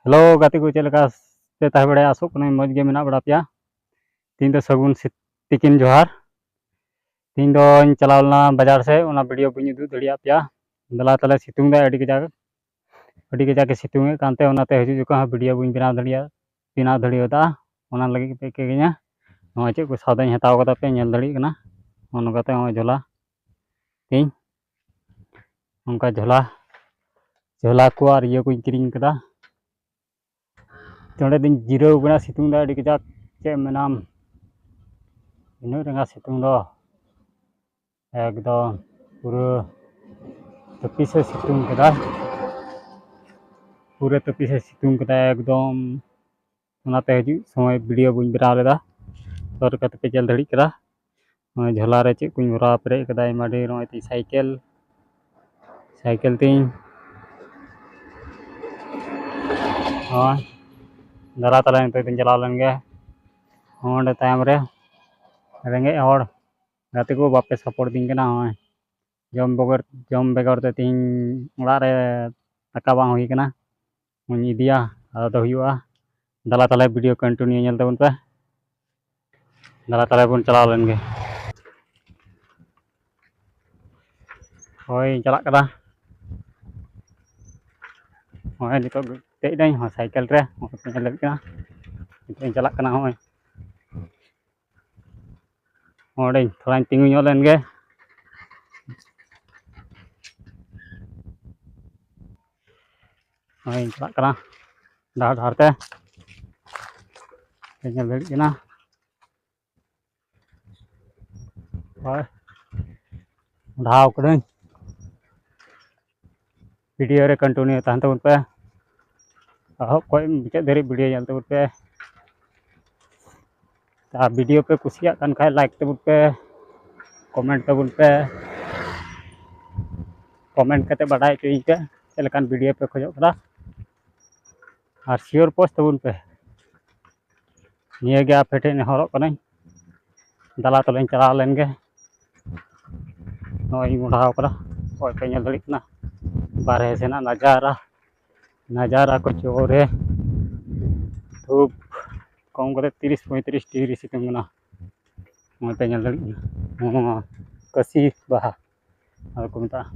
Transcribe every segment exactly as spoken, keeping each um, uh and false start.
Hello ᱜᱟᱛᱮ ᱠᱚ, ᱪᱮᱫ ᱞᱮᱠᱟ ᱯᱮ ᱛᱟᱦᱮᱸ ᱵᱟᱲᱟᱭᱟ? ᱟᱥᱚᱜ ᱠᱟᱹᱱᱟᱹᱧ ᱢᱚᱡᱽ ᱜᱮ ᱢᱮᱱᱟᱜ ᱵᱟᱲᱟ ᱯᱮᱭᱟ᱾ ᱛᱮᱦᱮᱧ ᱫᱚ ᱥᱟᱹᱜᱩᱱ ᱥᱤᱛ-, ᱛᱤᱠᱤᱱ ᱡᱚᱦᱟᱨ᱾ ᱛᱮᱦᱮᱧ ᱫᱚᱧ ᱪᱟᱞᱟᱣ ᱞᱮᱱᱟ ᱵᱟᱡᱟᱨ ᱥᱮᱫ, ᱚᱱᱟ ᱵᱷᱤᱰᱤᱭᱳ ᱵᱟᱹᱧ ᱩᱫᱩᱜ ᱫᱟᱲᱮᱭᱟᱜ ᱯᱮᱭᱟ᱾ ᱫᱮᱞᱟ ᱛᱟᱦᱞᱮ, ᱥᱤᱛᱩᱝ ᱫᱟᱭ ᱟᱹᱰᱤ ᱠᱟᱡᱟᱠ, ᱟᱹᱰᱤ ᱠᱟᱡᱟᱠ ᱮ ᱥᱤᱛᱩᱝ ᱮᱫ ᱠᱟᱱᱛᱮ, ᱚᱱᱟᱛᱮ ᱦᱤᱡᱩᱜ ᱡᱚᱠᱷᱚᱱ ᱦᱚᱸ ᱵᱷᱤᱰᱤᱭᱳ ᱵᱟᱹᱧ ᱵᱮᱱᱟᱣ ᱫᱟᱲᱮᱭᱟᱜ, ᱵᱮᱱᱟᱣ ᱫᱟᱲᱮᱭᱟᱫᱟ᱾ ᱚᱱᱟ ᱞᱟᱹᱜᱤᱫ ᱯᱮ ᱤᱠᱟᱹ ᱠᱟᱹᱧᱟ᱾ ᱱᱚᱜᱼᱚᱭ ᱪᱮᱫ ᱠᱚ ᱥᱟᱣᱫᱟᱧ ᱦᱟᱛᱟᱣ ᱠᱟᱫᱟ ᱯᱮ ᱧᱮᱞ ᱫᱟᱲᱮᱭᱟᱜ ᱠᱟᱱᱟ᱾ ᱱᱚᱜᱼᱚ ᱱᱚᱝᱠᱟᱛᱮ ᱱᱚᱜᱼᱚᱭ ᱡᱷᱚᱞᱟ ᱛᱤᱧ, ᱱᱚᱝᱠᱟ ᱡᱷᱚᱞᱟ, ᱡᱷᱚᱞᱟ ᱠᱚ ᱟᱨ ᱤᱭᱟᱹ ᱠᱚᱧ ᱠᱤᱨᱤᱧ ᱠᱟᱫᱟ᱾ ᱱᱚᱸᱰᱮ ᱫᱚᱧ ᱡᱤᱨᱟᱹᱣ ᱠᱟᱱᱟ, ᱥᱤᱛᱩᱝ ᱫᱚ ᱟᱹᱰᱤ ᱠᱟᱡᱟᱠ, ᱪᱮᱫ ᱮᱢ ᱢᱮᱱᱟᱢ, ᱩᱱᱟᱹᱜ ᱨᱮᱸᱜᱟ ᱥᱤᱛᱩᱝ ᱫᱚ ᱮᱠᱫᱚᱢ ᱯᱩᱨᱟᱹ ᱛᱟᱹᱯᱤᱥᱮ ᱥᱤᱛᱩᱝ ᱠᱮᱫᱟ, ᱯᱩᱨᱟᱹ ᱛᱟᱹᱯᱤᱥᱮ ᱥᱤᱛᱩᱝ ᱠᱮᱫᱟ ᱮᱠᱫᱚᱢ᱾ ᱚᱱᱟᱛᱮ ᱦᱤᱡᱩᱜ ᱥᱚᱢᱚᱭ ᱵᱷᱤᱰᱤᱭᱳ ᱵᱟᱹᱧ ᱵᱮᱱᱟᱣ ᱞᱮᱫᱟ᱾ ᱛᱚ ᱞᱮᱠᱟ ᱛᱮᱯᱮ ᱧᱮᱞ ᱫᱟᱲᱮᱭᱟᱜ ᱠᱟᱱᱟ᱾ ᱱᱚᱜᱼᱚᱭ ᱡᱷᱚᱞᱟ ᱨᱮ ᱪᱮᱫ ᱠᱚᱧ ᱵᱷᱚᱨᱟᱣ ᱯᱮᱨᱮᱡ ᱠᱟᱫᱟ, ᱟᱭᱢᱟ ᱰᱷᱮᱨ᱾ ᱱᱚᱜᱼᱚᱭ ᱛᱤᱧ ᱥᱟᱭᱠᱮᱞ, ᱥᱟᱭᱠᱮᱞ ᱛᱤᱧ᱾ ᱱᱚᱜᱼᱚᱭ ᱫᱟᱨᱟ ᱛᱟᱞᱟ ᱱᱤᱛᱚᱜ ᱫᱚᱧ ᱪᱟᱞᱟᱣ ᱞᱮᱱ ᱜᱮ᱾ ᱚᱸᱰᱮ ᱛᱟᱭᱚᱢ ᱨᱮ ᱨᱮᱸᱜᱮᱡ ᱦᱚᱲ ᱜᱟᱛᱮ ᱠᱚ ᱵᱟᱯᱮ ᱥᱟᱯᱳᱨᱴ ᱫᱤᱧ ᱠᱟᱱᱟ᱾ ᱱᱚᱜᱼᱚᱭ ᱡᱚᱢ ᱵᱮᱜᱚᱨ, ᱡᱚᱢ ᱵᱮᱜᱚᱨ ᱛᱮ ᱛᱤᱦᱤᱧ ᱚᱲᱟᱜ ᱨᱮ ᱫᱟᱠᱟ ᱵᱟᱝ ᱦᱩᱭ ᱠᱟᱱᱟ᱾ ᱚᱱᱟᱧ ᱤᱫᱤᱭᱟ, ᱟᱫᱚ ᱦᱩᱭᱩᱜᱼᱟ᱾ ᱫᱮᱞᱟ ᱛᱟᱦᱞᱮ ᱵᱷᱤᱰᱤᱭᱳ ᱠᱚᱱᱴᱤᱱᱤᱭᱩ ᱧᱮᱞ ᱛᱟᱵᱚᱱ ᱯᱮ᱾ ᱫᱮᱞᱟ ᱛᱟᱦᱞᱮ ᱵᱚᱱ ᱪᱟᱞᱟᱣ ᱞᱮᱱ ᱜᱮ᱾ ᱦᱳᱭ, ᱪᱟᱞᱟᱜ ᱠᱟᱱᱟ᱾ ᱦᱳᱭ, ᱱᱤᱛᱚᱜ ᱫᱮᱡ ᱮᱱᱟᱹᱧ ᱦᱚᱸ ᱥᱟᱭᱠᱮᱞ ᱨᱮ, ᱱᱤᱛᱚᱜ ᱤᱧ ᱪᱟᱞᱟᱜ ᱠᱟᱱᱟ᱾ ᱦᱳᱭ, ᱚᱸᱰᱮᱧ ᱛᱷᱚᱲᱟᱧ ᱛᱤᱸᱜᱩ ᱧᱚᱜ ᱞᱮᱱ ᱜᱮ᱾ ᱦᱳᱭ, ᱪᱟᱞᱟᱜ ᱠᱟᱱᱟ ᱰᱟᱦᱟᱨ ᱰᱟᱦᱟᱨ ᱛᱮ᱾ ᱧᱮᱞ ᱫᱟᱲᱮᱭᱟᱜ ᱠᱟᱱᱟ᱾ ᱦᱳᱭ, ᱰᱷᱟᱣ ᱠᱟᱹᱫᱟᱹᱧ᱾ ᱵᱷᱤᱰᱤᱭᱳ ᱨᱮ ᱠᱚᱱᱴᱤᱱᱤᱭᱩ ᱛᱟᱦᱮᱱ ᱛᱟᱵᱚᱱ ᱯᱮ, ᱮᱦᱚᱵ ᱠᱷᱚᱱ ᱢᱩᱪᱟᱹᱫ ᱫᱷᱟᱹᱨᱤᱡ ᱵᱷᱤᱰᱤᱭᱳ ᱧᱮᱞ ᱛᱟᱵᱚᱱ ᱯᱮ᱾ ᱟᱨ ᱵᱷᱤᱰᱤᱭᱳ ᱯᱮ ᱠᱩᱥᱤᱭᱟᱜ ᱠᱟᱱ ᱠᱷᱟᱡ ᱞᱟᱭᱤᱠ ᱛᱟᱵᱚᱱ ᱯᱮ, ᱠᱚᱢᱮᱱᱴ ᱛᱟᱵᱚᱱ ᱯᱮ᱾ ᱠᱚᱢᱮᱱᱴ ᱠᱟᱛᱮ ᱵᱟᱰᱟᱭ ᱦᱚᱪᱚᱭᱤᱧ ᱯᱮ ᱪᱮᱫ ᱞᱮᱠᱟᱱ ᱵᱷᱤᱰᱤᱭᱳ ᱯᱮ ᱠᱷᱚᱡᱚᱜ ᱠᱟᱱᱟ, ᱟᱨ ᱥᱤᱭᱳᱨ ᱯᱳᱥᱴ ᱛᱟᱵᱚᱱ ᱯᱮ᱾ ᱱᱤᱭᱟᱹ ᱜᱮ ᱟᱯᱮ ᱴᱷᱮᱱ ᱱᱮᱦᱚᱨᱚᱜ ᱠᱟᱹᱱᱟᱹᱧ᱾ ᱫᱮᱞᱟ ᱛᱟᱦᱞᱮᱧ ᱪᱟᱞᱟᱣ ᱞᱮᱱ ᱜᱮ᱾ ᱱᱚᱜᱼᱚᱭ ᱤᱧ ᱢᱚᱰᱷᱟᱣ ᱠᱟᱱᱟ, ᱱᱚᱜᱼᱚᱭ ᱯᱮ ᱧᱮᱞ ᱫᱟᱲᱮᱭᱟᱜ ᱠᱟᱱᱟ ᱵᱟᱨᱦᱮ ᱥᱮᱱᱟᱜ ᱱᱟᱡᱟᱨᱟ᱾ ᱱᱟᱡᱟᱨᱟ ᱠᱚ ᱪᱚᱨᱮ ᱫᱷᱩᱯ ᱠᱚᱢ ᱠᱟᱛᱮ ᱛᱤᱨᱤᱥ ᱯᱚᱸᱭᱛᱨᱤᱥ ᱰᱤᱜᱽᱨᱤ ᱥᱤᱛᱩᱝ ᱠᱟᱱᱟ᱾ ᱱᱚᱜᱼᱚᱭ ᱯᱮ ᱧᱮᱞ ᱫᱟᱲᱮᱭᱟᱜ ᱠᱟᱱᱟ, ᱱᱚᱣᱟ ᱠᱟᱹᱥᱤ ᱵᱟᱦᱟ ᱟᱫᱚ ᱠᱚ ᱢᱮᱛᱟᱜᱼᱟ᱾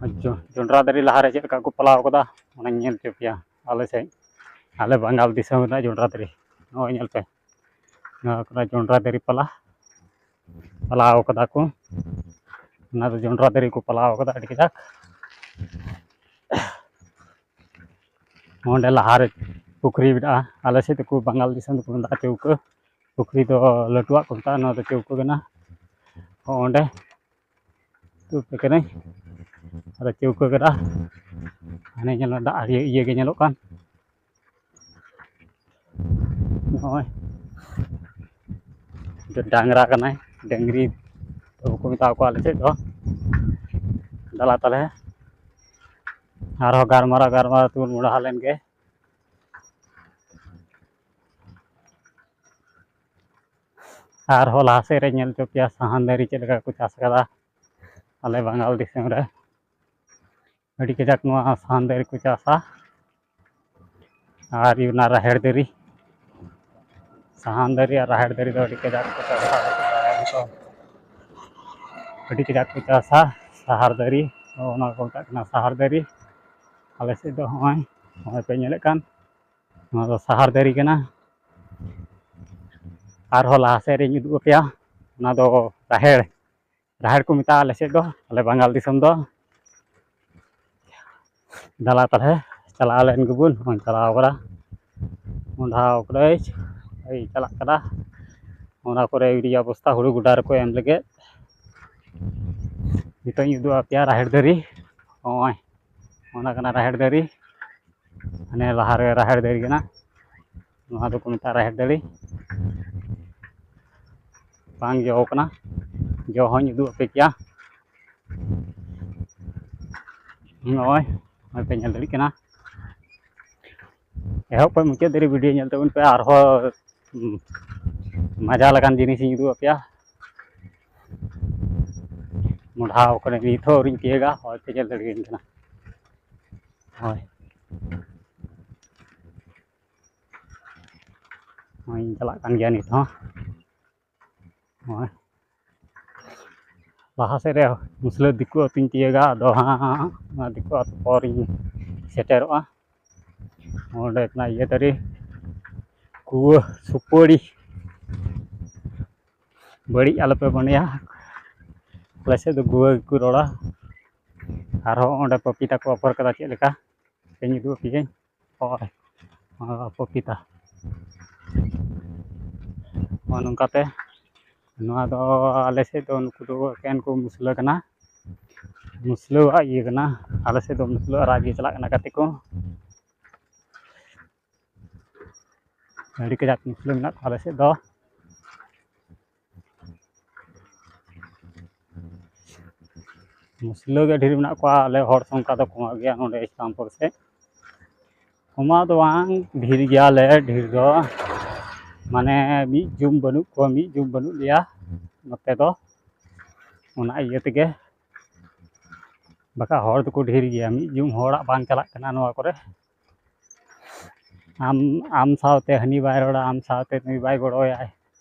ᱟᱨ ᱡᱚ-, ᱡᱚᱱᱰᱨᱟ ᱫᱟᱨᱮ ᱞᱟᱦᱟᱨᱮ ᱪᱮᱫ ᱞᱮᱠᱟ ᱠᱚ ᱯᱟᱞᱟᱣ ᱠᱟᱫᱟ, ᱚᱱᱟᱧ ᱧᱮᱞ ᱦᱚᱪᱚ ᱯᱮᱭᱟ᱾ ᱟᱞᱮ ᱥᱮᱫ, ᱟᱞᱮ ᱵᱟᱝᱜᱟᱞ ᱫᱤᱥᱚᱢ ᱨᱮᱱᱟᱜ ᱡᱚᱱᱰᱨᱟ ᱫᱟᱨᱮ, ᱱᱚᱜᱼᱚᱭ ᱧᱮᱞ ᱯᱮ, ᱱᱚᱣᱟ ᱠᱟᱱᱟ ᱡᱚᱱᱰᱨᱟ ᱫᱟᱨᱮ ᱯᱟᱞᱟ, ᱯᱟᱞᱟᱣ ᱠᱟᱫᱟ ᱠᱚ᱾ ᱚᱱᱟ ᱫᱚ ᱡᱚᱱᱰᱨᱟ ᱫᱟᱨᱮ ᱠᱚ ᱯᱟᱞᱟᱣ ᱠᱟᱫᱟ ᱟᱹᱰᱤ ᱠᱟᱡᱟᱠ᱾ ᱚᱸᱰᱮ ᱞᱟᱦᱟᱨᱮ ᱯᱩᱠᱷᱨᱤ ᱢᱮᱱᱟᱜᱼᱟ᱾ ᱟᱞᱮ ᱥᱮᱫ ᱫᱚᱠᱚ, ᱵᱟᱝᱜᱟᱞ ᱫᱤᱥᱚᱢ ᱫᱚᱠᱚ ᱢᱮᱛᱟᱜᱼᱟ ᱪᱟᱹᱣᱠᱟᱹ᱾ ᱯᱩᱠᱷᱨᱤ ᱫᱚ ᱞᱟᱹᱴᱩᱣᱟᱜ ᱠᱚ ᱢᱮᱛᱟᱜᱼᱟ, ᱱᱚᱣᱟ ᱫᱚ ᱪᱟᱹᱣᱠᱟᱹ ᱠᱟᱱᱟ᱾ ᱚᱸᱰᱮ ᱛᱩᱫ ᱠᱟᱹᱱᱟᱹᱧ᱾ ᱟᱫᱚ ᱪᱟᱹᱣᱠᱟᱹ ᱜᱟᱰᱟ, ᱦᱟᱱᱮ ᱧᱮᱞᱚᱜ ᱫᱟᱜ ᱤᱭᱟᱹ, ᱤᱭᱟᱹ ᱜᱮ ᱧᱮᱞᱚᱜ ᱠᱟᱱ᱾ ᱱᱚᱜᱼᱚᱭ ᱰᱟᱝᱨᱟ ᱠᱟᱱᱟᱭ, ᱰᱟᱹᱝᱨᱤ ᱛᱚ ᱠᱚ ᱢᱮᱛᱟ ᱠᱚᱣᱟ ᱟᱞᱮ ᱥᱮᱫ ᱫᱚ᱾ ᱫᱟᱞᱟ ᱛᱟᱞᱮ ᱟᱨᱦᱚᱸ ᱜᱟᱞᱢᱟᱨᱟᱣ, ᱜᱟᱞᱢᱟᱨᱟᱣ ᱛᱮᱵᱚᱱ ᱢᱚᱦᱰᱟ ᱞᱮᱱ ᱜᱮ᱾ ᱟᱨᱦᱚᱸ ᱞᱟᱦᱟ ᱥᱮᱫ ᱨᱮ ᱧᱮᱞ ᱦᱚᱪᱚ ᱯᱮᱭᱟ ᱥᱟᱦᱟᱱ ᱫᱟᱨᱮ ᱪᱮᱫ ᱞᱮᱠᱟ ᱠᱚ ᱪᱟᱥ ᱠᱟᱫᱟ ᱟᱞᱮ ᱵᱟᱝᱜᱟᱞ ᱫᱤᱥᱚᱢ ᱨᱮ᱾ ᱟᱹᱰᱤ ᱠᱟᱡᱟᱠ ᱱᱚᱣᱟ ᱥᱟᱦᱟᱱ ᱫᱟᱨᱮ ᱠᱚ ᱪᱟᱥᱟ᱾ ᱟᱨ ᱚᱱᱟ ᱨᱟᱦᱮᱲ ᱫᱟᱨᱮ, ᱥᱟᱦᱟᱱ ᱫᱟᱨᱮ ᱟᱨ ᱨᱟᱦᱮᱲ ᱫᱟᱨᱮ ᱫᱚ ᱟᱹᱰᱤ ᱠᱟᱡᱟᱠ ᱠᱚ ᱪᱟᱥᱟ᱾ ᱟᱹᱰᱤ ᱠᱟᱡᱟᱠ ᱠᱚ ᱪᱟᱥᱟ ᱥᱟᱦᱟᱨ ᱫᱟᱨᱮ, ᱚᱱᱟ ᱠᱚ ᱢᱮᱛᱟᱜ ᱠᱟᱱᱟ ᱥᱟᱦᱟᱨ ᱫᱟᱨᱮ᱾ ᱟᱞᱮ ᱥᱮᱫ ᱫᱚ ᱦᱚᱸᱜᱼᱚᱭ, ᱦᱚᱸᱜᱼᱚᱭ ᱯᱮ ᱧᱮᱞᱮᱫ ᱠᱟᱱ, ᱱᱚᱣᱟ ᱫᱚ ᱥᱟᱦᱟᱨ ᱫᱟᱨᱮ ᱠᱟᱱᱟ᱾ ᱟᱨᱦᱚᱸ ᱞᱟᱦᱟ ᱥᱮᱫ ᱨᱤᱧ ᱩᱫᱩᱜ ᱟᱯᱮᱭᱟ, ᱚᱱᱟ ᱫᱚ ᱨᱟᱦᱮᱲ, ᱨᱟᱦᱮᱲ ᱠᱚ ᱢᱮᱛᱟᱜᱼᱟ ᱟᱞᱮ ᱥᱮᱫ ᱫᱚ, ᱟᱞᱮ ᱵᱟᱝᱜᱟᱞ ᱫᱤᱥᱚᱢ ᱫᱚ᱾ ᱫᱟᱞᱟ ᱛᱟᱞᱦᱮ ᱪᱟᱞᱟᱣ ᱞᱮᱱ ᱜᱮᱵᱚᱱ, ᱱᱚᱜᱼᱚᱭ ᱪᱟᱞᱟᱣ ᱠᱟᱱᱟ ᱢᱚᱰᱷᱟ ᱠᱚᱨᱮ᱾ ᱮᱭ ᱪᱟᱞᱟᱜ ᱠᱟᱱᱟ, ᱚᱱᱟ ᱠᱚᱨᱮ ᱤᱭᱩᱨᱤᱭᱟ ᱵᱚᱥᱛᱟ ᱦᱩᱲᱩ ᱜᱚᱰᱟ ᱨᱮᱠᱚ ᱮᱢ ᱞᱟᱹᱜᱤᱫ᱾ ᱱᱤᱛᱚᱜ ᱤᱧ ᱩᱫᱩᱜ ᱟᱯᱮᱭᱟ ᱨᱟᱦᱮᱲ ᱫᱟᱨᱮ, ᱱᱚᱜᱼᱚᱭ ᱚᱱᱟ ᱠᱟᱱᱟ ᱨᱟᱦᱮᱲ ᱫᱟᱨᱮ᱾ ᱦᱟᱱᱮ ᱞᱟᱦᱟᱨᱮ ᱨᱟᱦᱮᱲ ᱫᱟᱨᱮ ᱠᱟᱱᱟ, ᱱᱚᱣᱟ ᱫᱚᱠᱚ ᱢᱮᱛᱟᱜᱼᱟ ᱨᱟᱦᱮᱲ ᱫᱟᱨᱮ᱾ ᱵᱟᱝ ᱡᱚ ᱠᱟᱱᱟ, ᱡᱚ ᱦᱚᱸᱧ ᱩᱫᱩᱜ ᱟᱯᱮ ᱠᱮᱭᱟ᱾ ᱱᱚᱜᱼᱚᱭ, ᱱᱚᱜᱼᱚᱭ ᱯᱮ ᱧᱮᱞ ᱫᱟᱲᱮᱭᱟᱜ ᱠᱟᱱᱟ᱾ ᱮᱦᱚᱵ ᱠᱷᱚᱱ ᱢᱩᱪᱟᱹᱫ ᱫᱷᱟᱹᱨᱤᱡ ᱵᱷᱤᱰᱤᱭᱳ ᱧᱮᱞ ᱛᱟᱵᱚᱱ ᱯᱮ, ᱟᱨᱦᱚᱸ ᱢᱟᱡᱟ ᱞᱮᱠᱟᱱ ᱡᱤᱱᱤᱥᱤᱧ ᱩᱫᱩᱜ ᱟᱯᱮᱭᱟ᱾ ᱢᱚᱰᱷᱟᱣ ᱠᱟᱱᱟ, ᱱᱤᱛ ᱦᱚᱸ ᱟᱹᱣᱨᱤᱧ ᱛᱤᱭᱟᱹᱜᱟ, ᱦᱚᱭ ᱯᱮ ᱧᱮᱞ ᱫᱟᱲᱮᱭᱟᱹᱧ ᱠᱟᱱᱟ᱾ ᱦᱳᱭ, ᱦᱳᱭ, ᱤᱧ ᱪᱟᱞᱟᱜ ᱠᱟᱱ ᱜᱮᱭᱟ ᱱᱤᱛ ᱦᱚᱸ᱾ ᱦᱳᱭ, ᱞᱟᱦᱟ ᱥᱮᱫ ᱨᱮ ᱢᱩᱥᱞᱟᱹ ᱫᱤᱠᱩ ᱟᱹᱛᱩᱧ ᱛᱤᱭᱟᱹᱜᱟ, ᱟᱫᱚ ᱦᱟᱸᱜ ᱚᱱᱟ ᱫᱤᱠᱩ ᱟᱹᱛᱩ ᱯᱚᱨᱤᱧ ᱥᱮᱴᱮᱨᱚᱜᱼᱟ᱾ ᱚᱸᱰᱮ ᱠᱟᱱᱟ ᱤᱭᱟᱹ ᱫᱟᱨᱮ, ᱠᱩᱣᱟᱹ ᱥᱩᱯᱟᱹᱲᱤ᱾ ᱵᱟᱹᱲᱤᱡ ᱟᱞᱚᱯᱮ ᱢᱚᱱᱮᱭᱟ, ᱟᱞᱮ ᱥᱮᱫ ᱫᱚ ᱜᱩᱣᱟᱹ ᱜᱮᱠᱚ ᱨᱚᱲᱟ᱾ ᱟᱨᱦᱚᱸ ᱚᱸᱰᱮ ᱯᱟᱯᱤᱛᱟ ᱠᱚ ᱚᱯᱷᱟᱨ ᱠᱟᱫᱟ, ᱪᱮᱫ ᱞᱮᱠᱟ ᱤᱧ ᱩᱫᱩᱜ ᱟᱯᱮᱭᱟᱹᱧ᱾ ᱦᱳᱭ, ᱦᱳᱭ, ᱯᱟᱯᱤᱛᱟ᱾ ᱱᱚᱜᱼᱚ ᱱᱚᱝᱠᱟᱛᱮ ᱱᱚᱣᱟ ᱫᱚ ᱟᱞᱮ ᱥᱮᱫ ᱫᱚ ᱱᱩᱠᱩ ᱫᱚ ᱮᱠᱮᱱ ᱠᱚ ᱢᱩᱥᱞᱟᱹ ᱠᱟᱱᱟ, ᱢᱩᱥᱞᱟᱹᱣᱟᱜ ᱤᱭᱟᱹ ᱠᱟᱱᱟ᱾ ᱟᱞᱮ ᱥᱮᱫ ᱫᱚ ᱢᱩᱥᱞᱟᱹ ᱨᱟᱡᱽ ᱜᱮ ᱪᱟᱞᱟᱜ ᱠᱟᱱᱟ, ᱜᱟᱛᱮ ᱠᱚ᱾ ᱟᱹᱰᱤ ᱠᱟᱡᱟᱠ ᱢᱩᱥᱞᱟᱹ ᱢᱮᱱᱟᱜ ᱠᱚᱣᱟ ᱟᱞᱮ ᱥᱮᱫ ᱫᱚ᱾ ᱢᱩᱥᱞᱟᱹ ᱜᱮ ᱰᱷᱮᱨ ᱢᱮᱱᱟᱜ ᱠᱚᱣᱟ, ᱟᱞᱮ ᱦᱚᱲ ᱥᱚᱝᱠᱷᱟ ᱫᱚ ᱠᱚᱢᱚᱜ ᱜᱮᱭᱟ ᱱᱚᱰᱮ ᱤᱥᱞᱟᱢᱯᱩᱨ ᱥᱮᱫ᱾ ᱠᱚᱢᱟᱣ ᱫᱚ ᱵᱟᱝ, ᱰᱷᱮᱨ ᱜᱮᱭᱟᱞᱮ ᱰᱷᱮᱨ ᱫᱚ, ᱢᱟᱱᱮ ᱢᱤᱫ ᱡᱩᱢ ᱵᱟᱹᱱᱩᱜ ᱠᱚᱣᱟ, ᱢᱤᱫ ᱡᱩᱢ ᱵᱟᱹᱱᱩᱜ ᱞᱮᱭᱟ ᱱᱚᱛᱮ ᱫᱚ, ᱚᱱᱟ ᱤᱭᱟᱹ ᱛᱮᱜᱮ᱾ ᱵᱟᱠᱷᱟᱡ ᱦᱚᱲ ᱫᱚᱠᱚ ᱰᱷᱮᱨ ᱜᱮᱭᱟ, ᱢᱤᱫ ᱡᱩᱢ ᱦᱚᱲᱟᱜ ᱵᱟᱝ ᱪᱟᱞᱟᱜ ᱠᱟᱱᱟ ᱱᱚᱣᱟ ᱠᱚᱨᱮ᱾ ᱟᱢ, ᱟᱢ ᱥᱟᱶᱛᱮ ᱦᱟᱹᱱᱤ ᱵᱟᱭ ᱨᱚᱲᱟ, ᱟᱢ ᱥᱟᱶᱛᱮ ᱱᱩᱭ ᱵᱟᱭ ᱜᱚᱲᱚᱣᱟᱭᱟ,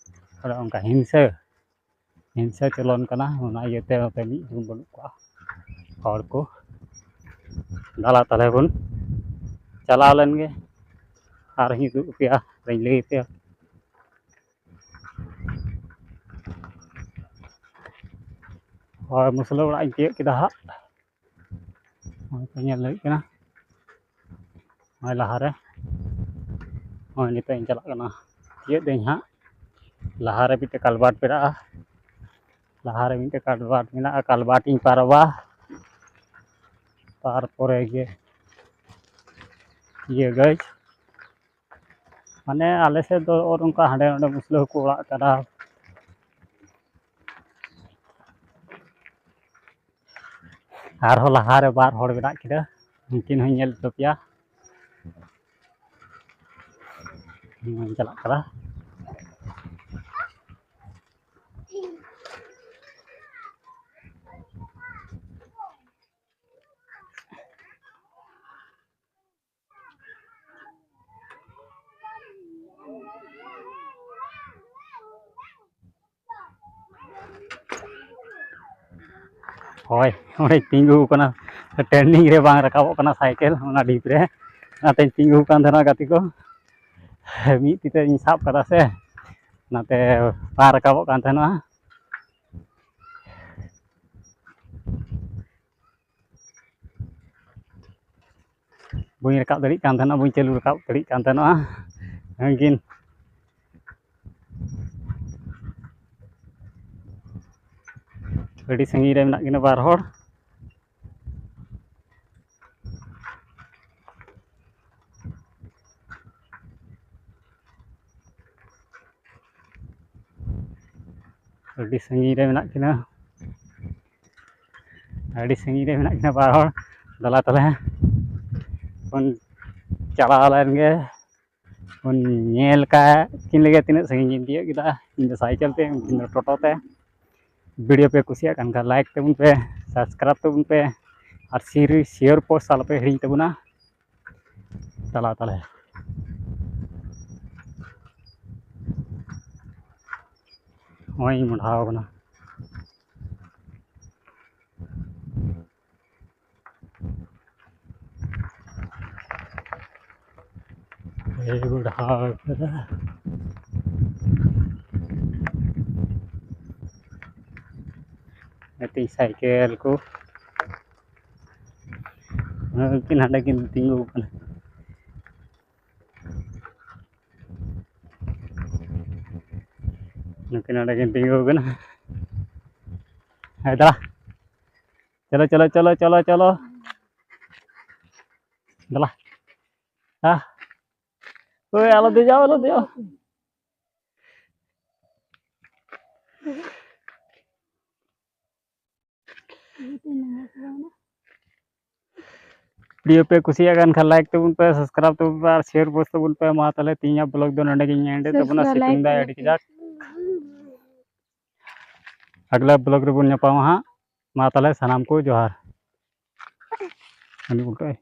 ᱚᱱᱮ ᱚᱱᱠᱟ ᱦᱤᱝᱥᱟᱹ, ᱦᱤᱝᱥᱟᱹ ᱪᱚᱞᱚᱱ ᱠᱟᱱᱟ᱾ ᱚᱱᱟ ᱤᱭᱟᱹᱛᱮ ᱱᱚᱛᱮ ᱢᱤᱫ ᱡᱩᱢ ᱵᱟᱹᱱᱩᱜ ᱠᱚᱣᱟ ᱦᱚᱲ ᱠᱚ᱾ ᱫᱟᱞᱟ ᱛᱟᱦᱞᱮ ᱵᱚᱱ ᱪᱟᱞᱟᱣ ᱞᱮᱱ ᱜᱮ, ᱟᱨ ᱦᱤᱡᱩᱜ ᱯᱮᱭᱟ, ᱟᱨᱤᱧ ᱞᱟᱹᱭ ᱯᱮᱭᱟ᱾ ᱦᱳᱭ, ᱢᱩᱥᱞᱟᱹ ᱚᱲᱟᱜ ᱤᱧ ᱛᱤᱭᱳᱜ ᱠᱮᱫᱟ ᱦᱟᱸᱜ᱾ ᱱᱚᱜᱼᱚᱭ ᱛᱚ ᱧᱮᱞ ᱦᱩᱭᱩᱜ ᱠᱟᱱᱟ, ᱱᱚᱜᱼᱚᱭ ᱞᱟᱦᱟᱨᱮ, ᱱᱚᱜᱼᱚᱭ ᱱᱤᱛᱚᱜ ᱤᱧ ᱪᱟᱞᱟᱜ ᱠᱟᱱᱟ, ᱛᱤᱭᱳᱜ ᱫᱟᱹᱧ ᱦᱟᱸᱜ᱾ ᱞᱟᱦᱟᱨᱮ ᱢᱤᱫᱴᱮᱡ culvert ᱢᱮᱱᱟᱜᱼᱟ, ᱞᱟᱦᱟᱨᱮ ᱢᱤᱫᱴᱮᱡ culvert ᱢᱮᱱᱟᱜᱼᱟ, culvert ᱤᱧ ᱯᱟᱨᱚᱢᱟ᱾ ᱛᱟᱨᱯᱚᱨᱮ ᱜᱮ ᱤᱭᱟᱹ ᱜᱟᱹᱭ, ᱢᱟᱱᱮ ᱟᱞᱮ ᱥᱮᱫ ᱫᱚ ᱱᱚᱜᱼᱚ ᱱᱚᱝᱠᱟ ᱦᱟᱸᱰᱮ ᱱᱚᱰᱮ ᱢᱩᱥᱞᱟᱹ ᱦᱚᱸᱠᱚ ᱚᱲᱟᱜ ᱠᱟᱱᱟ᱾ ᱟᱨᱦᱚᱸ ᱞᱟᱦᱟᱨᱮ ᱵᱟᱨ ᱦᱚᱲ ᱢᱮᱱᱟᱜ ᱠᱤᱱᱟᱹ, ᱩᱱᱠᱤᱱ ᱦᱚᱸᱧ ᱧᱮᱞ ᱦᱚᱪᱚ ᱯᱮᱭᱟ᱾ ᱦᱩᱸ, ᱪᱟᱞᱟᱜ ᱠᱟᱱᱟ᱾ ᱦᱳᱭ, ᱚᱸᱰᱮᱧ ᱛᱤᱸᱜᱩ ᱟᱠᱟᱱᱟ, ᱴᱟᱨᱱᱤᱝ ᱨᱮ ᱵᱟᱝ ᱨᱟᱠᱟᱵᱚᱜ ᱠᱟᱱᱟ ᱥᱟᱭᱠᱮᱞ, ᱚᱱᱟ ᱰᱤᱯ ᱨᱮ᱾ ᱚᱱᱟᱛᱮᱧ ᱛᱤᱸᱜᱩ ᱟᱠᱟᱱ ᱛᱟᱦᱮᱱᱟ ᱜᱟᱛᱮ ᱠᱚ, ᱢᱤᱫ ᱛᱤ ᱛᱮᱧ ᱥᱟᱵ ᱠᱟᱫᱟ ᱥᱮ, ᱚᱱᱟᱛᱮ ᱵᱟᱝ ᱨᱟᱠᱟᱵᱚᱜ ᱠᱟᱱ ᱛᱟᱦᱮᱱᱟ᱾ ᱵᱟᱹᱧ ᱨᱟᱠᱟᱵ ᱫᱟᱲᱮᱭᱟᱜ ᱠᱟᱱ ᱛᱟᱦᱮᱱᱟ, ᱵᱟᱹᱧ ᱪᱟᱹᱞᱩ ᱨᱟᱠᱟᱵ ᱫᱟᱲᱮᱭᱟᱜ ᱠᱟᱱ ᱛᱟᱦᱮᱱᱟ᱾ ᱩᱱᱠᱤᱱ ᱟᱹᱰᱤ ᱥᱟᱺᱜᱤᱧ ᱨᱮ ᱢᱮᱱᱟᱜ ᱠᱤᱱᱟ ᱵᱟᱨ ᱦᱚᱲ᱾ ᱟᱹᱰᱤ ᱥᱟᱺᱜᱤᱧ ᱨᱮ ᱢᱮᱱᱟᱜ ᱠᱤᱱᱟ, ᱟᱹᱰᱤ ᱥᱟᱺᱜᱤᱧ ᱨᱮ ᱢᱮᱱᱟᱜ ᱠᱤᱱᱟ ᱵᱟᱨ ᱦᱚᱲ᱾ ᱫᱮᱞᱟ ᱛᱟᱦᱞᱮ ᱵᱚᱱ ᱪᱟᱞᱟᱣ ᱞᱮᱱ ᱜᱮ, ᱵᱚᱱ ᱧᱮᱞ ᱠᱟᱜ ᱠᱤᱱ ᱞᱮᱜᱮ ᱛᱤᱱᱟᱹᱜ ᱥᱟᱺᱜᱤᱧ ᱠᱤᱱ ᱛᱤᱭᱳᱜ ᱠᱮᱫᱟ᱾ ᱤᱧ ᱫᱚ ᱥᱟᱭᱠᱮᱞ ᱛᱮ, ᱩᱱᱠᱤᱱ ᱫᱚ ᱴᱳᱴᱳ ᱛᱮ᱾ ᱵᱷᱤᱰᱤᱭᱳ ᱯᱮ ᱠᱩᱥᱤᱭᱟᱜ ᱠᱟᱱ ᱠᱷᱟᱱ ᱞᱟᱭᱤᱠ ᱛᱟᱵᱚᱱ ᱯᱮ, ᱥᱟᱵᱥᱠᱨᱟᱭᱤᱵᱽ ᱛᱟᱵᱚᱱ ᱯᱮ, ᱟᱨ ᱥᱤᱭᱟᱨ, ᱥᱤᱭᱟᱨ ᱯᱳᱥᱴ ᱟᱞᱚᱯᱮ ᱦᱤᱲᱤᱧ ᱛᱟᱵᱚᱱᱟ᱾ ᱪᱟᱞᱟᱣ ᱛᱟᱞᱮ᱾ ᱱᱚᱜᱼᱚᱭ ᱤᱧ ᱢᱚᱰᱷᱟᱣ ᱠᱟᱱᱟ᱾ ᱮᱭ ᱵᱩᱰᱷᱟᱣ ᱠᱟᱫᱟ᱾ ᱢᱤᱫᱴᱤᱡ ᱥᱟᱭᱠᱮᱞ ᱠᱚ᱾ ᱩᱱᱠᱤᱱ ᱦᱟᱸᱰᱮ ᱠᱤᱱ ᱛᱤᱸᱜᱩ ᱠᱟᱱᱟ᱾ ᱱᱩᱠᱤᱱ ᱦᱟᱸᱰᱮ ᱠᱤᱱ ᱛᱤᱸᱜᱩ ᱠᱟᱱᱟ᱾ ᱦᱮᱸ, ᱫᱮᱞᱟ᱾ ᱪᱚᱞᱚ, ᱪᱚᱞᱚ, ᱪᱚᱞᱚ, ᱪᱚᱞᱚ, ᱪᱚᱞᱚ᱾ ᱫᱮᱞᱟ᱾ ᱦᱟ᱾ ᱳᱭ, ᱟᱞᱚ ᱫᱮᱡᱚᱜ, ᱟᱞᱚ ᱫᱮᱡᱚᱜ᱾ ᱵᱷᱤᱰᱤᱭᱳ ᱯᱮ ᱠᱩᱥᱤᱭᱟᱜ ᱠᱟᱱ ᱠᱷᱟᱱ ᱞᱟᱭᱤᱠ ᱛᱟᱵᱚᱱ ᱯᱮ, ᱥᱟᱵᱥᱠᱨᱟᱭᱤᱵ ᱛᱟᱵᱚᱱ ᱯᱮ ᱟᱨ ᱥᱮᱭᱟᱨ ᱯᱳᱥᱴ ᱛᱟᱵᱚᱱ ᱯᱮ᱾ ᱢᱟ ᱛᱟᱦᱞᱮ ᱛᱮᱦᱮᱧᱟᱜ ᱵᱞᱚᱜ ᱫᱚ ᱱᱚᱸᱰᱮ ᱜᱤᱧ ᱮᱱᱰ ᱮᱫ ᱛᱟᱵᱚᱱᱟ᱾ ᱥᱤᱛᱩᱝ ᱫᱟᱭ ᱟᱹᱰᱤ ᱠᱟᱡᱟᱠ᱾ ᱟᱜᱽᱞᱟ ᱵᱞᱚᱜ ᱨᱮᱵᱚᱱ ᱧᱟᱯᱟᱢᱟ ᱦᱟᱸᱜ᱾ ᱢᱟ ᱛᱟᱦᱞᱮ ᱥᱟᱱᱟᱢ ᱠᱚ ᱡᱚᱦᱟᱨ᱾ ᱦᱟᱹᱱᱤ ᱩᱞᱴᱟᱹ ᱟᱭ᱾